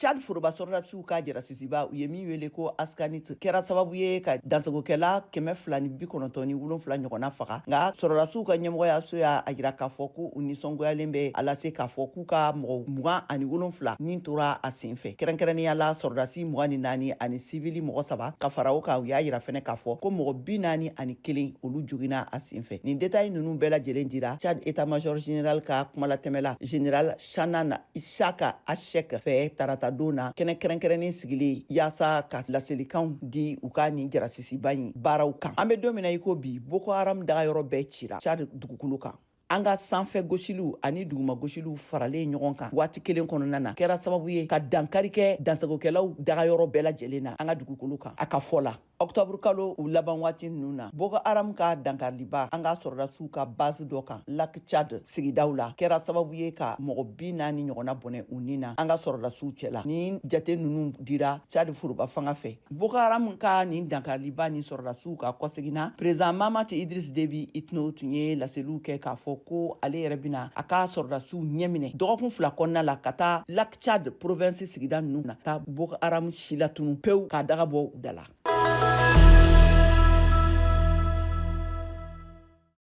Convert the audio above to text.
Tchad foroba sɔrɔdasiw ka jarasisiba, u ye min wele ko Askanit, kɛra sababu ye ka dansagokɛla 297 ɲɔgɔnna faga. Nka sɔrɔdasiw ka ɲɛmɔgɔyaso y'a jira k'a fɔ ko u nisɔngoyalen bɛ a lase k'a fɔ k'u ka mɔgɔ 27 ni tora a sen fɛ, kɛrɛnkɛrɛnnenya la sɔrɔdasi 24 ani sivili mɔgɔ saba. Ka fara o kan, u y'a jira fɛnɛ k'a fɔ ko mɔgɔ 41, olu joginna a sen fɛ. Nin détail ninnu bɛɛ lajɛlen dira Tchad état major général ka kumalatɛmɛla, général Chanan Ishaka Ashek fɛ, tarata don na, kɛnɛ kɛrɛnkɛrɛnnen sigilen yaasa ka laselikanw di u ka nin jarasisiba in baaraw kan. An bɛ don min na i ko bi, Boko Haram dagayɔrɔ bɛɛ cira Tchad dugukolo kan. An ka sanfɛ gosiliw ani duguma gosiliw faralen ɲɔgɔn kan waati kelen kɔnɔna na kɛra sababu ye ka dankari kɛ dansagokɛlaw dagayɔrɔ bɛɛ lajɛlen na an ka dugukolo kan. A ka fɔ la, ɔktɔburu kalo u laban waati ninnu na, Boko Haram ka dankariliba an ka sɔrɔdasiw ka base dɔ kan Lac Tchad sigidaw la kɛra sababu ye ka mɔgɔ 40 ɲɔgɔnna bɔnɛ u ni na an ka sɔrɔdasiw cɛla. Nin jate ninnu dira Tchad foroba fanga fɛ. Boko Haram ka nin dankariliba ni sɔrɔdasiw ka kɔseginna, président Mahamat Idriss Déby Itno tun ye laseliw kɛ k'a fɔ ko ale yɛrɛ bɛna a ka sɔrɔdasiw ɲɛminɛ dɔgɔkun 2 kɔnɔna la ka taa Lac Tchad province sigida ninnu na, taa Boko Haram silatunu pewu, k'a daga bɔ u da la.